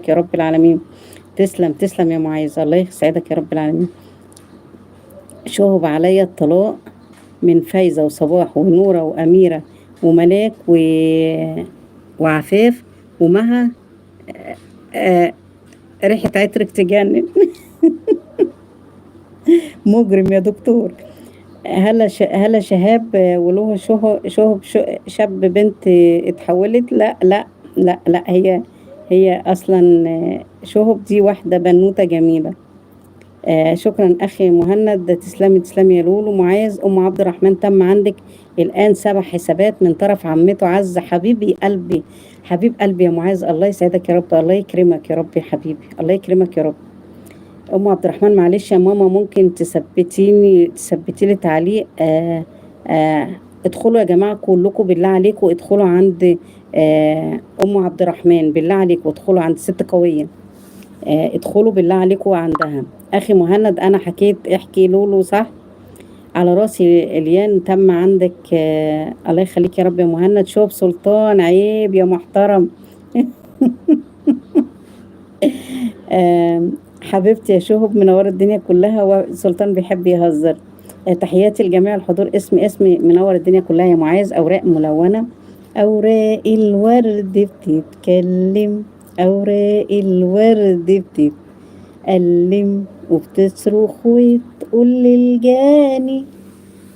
يسعدك يا رب العالمين. تسلم تسلم يا معاذ، الله يسعدك يا رب العالمين. شهب عليا الطلاق من فايزة وصباح ونورة وأميرة وملاك وعفاف ومها. آه، ريحة عطرك تجنن. مجرم يا دكتور. هلا شهاب، وله شهب شاب بنت اتحولت. لا لا لا لا، هي اصلا شهب دي واحدة بنوتة جميلة. شكرا اخي مهند، تسلمي تسلمي يا لولو. معاذ ام عبد الرحمن تم عندك الان 7 حسابات من طرف عمته عزة. حبيبي قلبي، حبيب قلبي يا معاذ، الله يسعدك يا رب، الله يكرمك يا رب يا حبيبي، الله يكرمك يا رب. ام عبد الرحمن معلش يا ماما، ممكن تثبتي لي تعليق؟ ادخلوا يا جماعة كلكم بالله عليكم، ادخلوا عند ام عبد الرحمن بالله عليكم، ادخلوا عند ست قوية، ادخلوا بالله عليكم عندها. اخي مهند انا حكيت، احكي لولو صح؟ على راسي اليان تم عندك. الله يخليك يا رب يا مهند. شوف سلطان، عيب يا محترم. حبيبتي يا شهب، منورة الدنيا كلها، وسلطان بيحب يهزر. تحياتي لجميع الحضور. اسمي منور الدنيا كلها يا معاذ. اوراق ملونة، اوراق الورد بتتكلم، اوراق الورد بتتألم وبتصرخ وتقول للجاني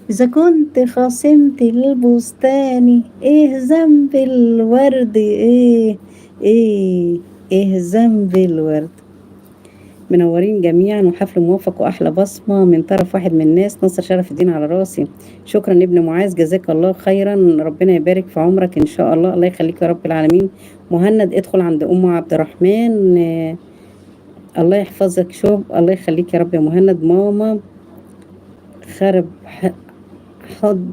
إذا كنت خاصمت البستاني إيه ذنب الورد، إيه إيه إيه ذنب الورد. منورين جميعا، وحفل موفق وأحلى بصمة من طرف واحد من الناس، نصر شرف الدين على راسي. شكرا ابن معاذ، جزاك الله خيرا، ربنا يبارك في عمرك إن شاء الله، الله يخليك يا رب العالمين. مهند ادخل عند أم عبد الرحمن، الله يحفظك. شوف الله يخليك يا رب يا مهند. ماما خرب حض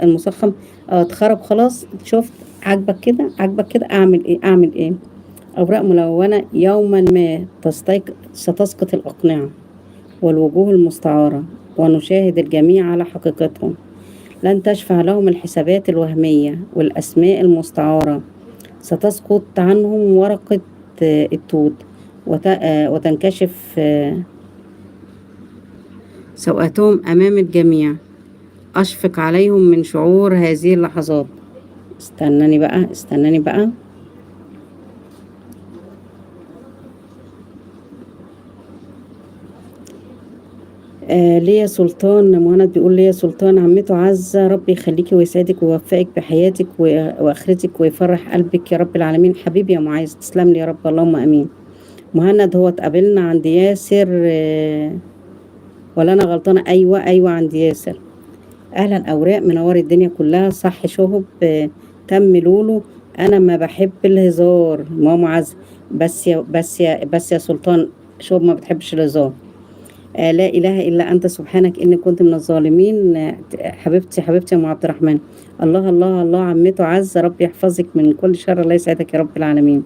المسخم، اتخرب خلاص. شفت عاجبك كده؟ عاجبك كده؟ اعمل ايه؟ اعمل ايه؟ اوراق ملونة، يوما ما ستسقط الاقنعة والوجوه المستعارة ونشاهد الجميع على حقيقتهم. لن تشفع لهم الحسابات الوهمية والاسماء المستعارة، ستسقط عنهم ورقة التوت وتنكشف سوءاتهم أمام الجميع. أشفق عليهم من شعور هذه اللحظات. استناني بقى، استناني بقى. ليا سلطان، مهند بيقول ليا سلطان عمته عزة، ربي يخليكي ويسعدك ويوفقك بحياتك وآخرتك ويفرح قلبك يا رب العالمين. حبيبي يا معاذ، تسلم لي يا رب، اللهم آمين. مهند هو اتقابلنا عند ياسر، ولا أنا غلطانة؟ أيوة أيوة عند ياسر. أهلا أوراق، منور الدنيا كلها. صح شهب، تم لولو. أنا ما بحب الهزار ماما عزة، بس يا سلطان، شهب ما بتحبش الهزار. لا إله إلا أنت سبحانك إني كنت من الظالمين. حبيبتي حبيبتي يا أم عبد الرحمن، الله الله الله، عمته عزة، ربي يحفظك من كل شر، الله يسعدك يا رب العالمين.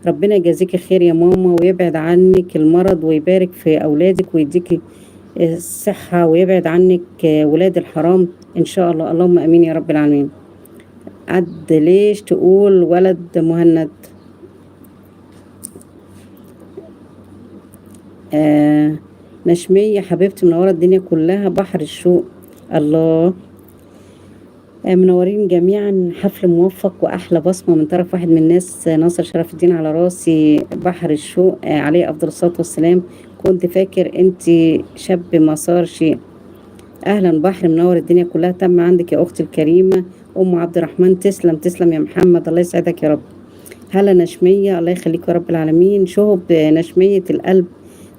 ربنا يجازيك خير يا ماما، ويبعد عنك المرض، ويبارك في أولادك، ويديكي الصحة، ويبعد عنك ولاد الحرام إن شاء الله، اللهم آمين يا رب العالمين. عد ليش تقول ولد مهند؟ نشمية حبيبتي، منورة الدنيا كلها، بحر الشوق، الله. منورين جميعا، حفل موفق وأحلى بصمة من طرف واحد من الناس، ناصر شرف الدين على راسي، بحر الشوق، عليه أفضل الصلاة والسلام. كنت فاكر انت شاب ما صار شيء. أهلا بحر، منور الدنيا كلها. تم عندك يا أختي الكريمة أم عبد الرحمن، تسلم تسلم يا محمد، الله يسعدك يا رب. هلا نشمية، الله يخليك يا رب العالمين. شهب، نشمية القلب،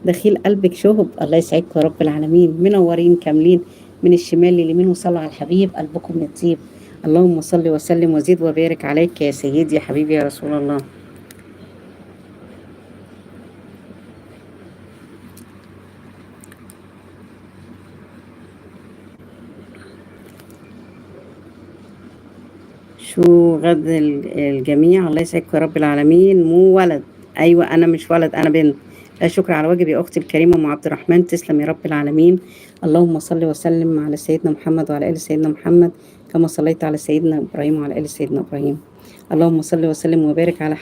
دخيل قلبك شهب، الله يسعدك يا رب العالمين. منورين كاملين من الشمال لليمين، وصلوا على الحبيب قلبكم يطيب. اللهم صل وسلم وزيد وبارك عليك يا سيدي يا حبيبي يا رسول الله. شو غد الجميع، الله يسعدك يا رب العالمين. مو ولد، أيوة أنا مش ولد، أنا بنت. لا شكر على واجب يا أختي الكريمة أم عبد الرحمن، تسلم يا رب العالمين. اللهم صل وسلم على سيدنا محمد وعلى آل سيدنا محمد كما صليت على سيدنا إبراهيم وعلى آل سيدنا إبراهيم. اللهم صل وسلم وبارك على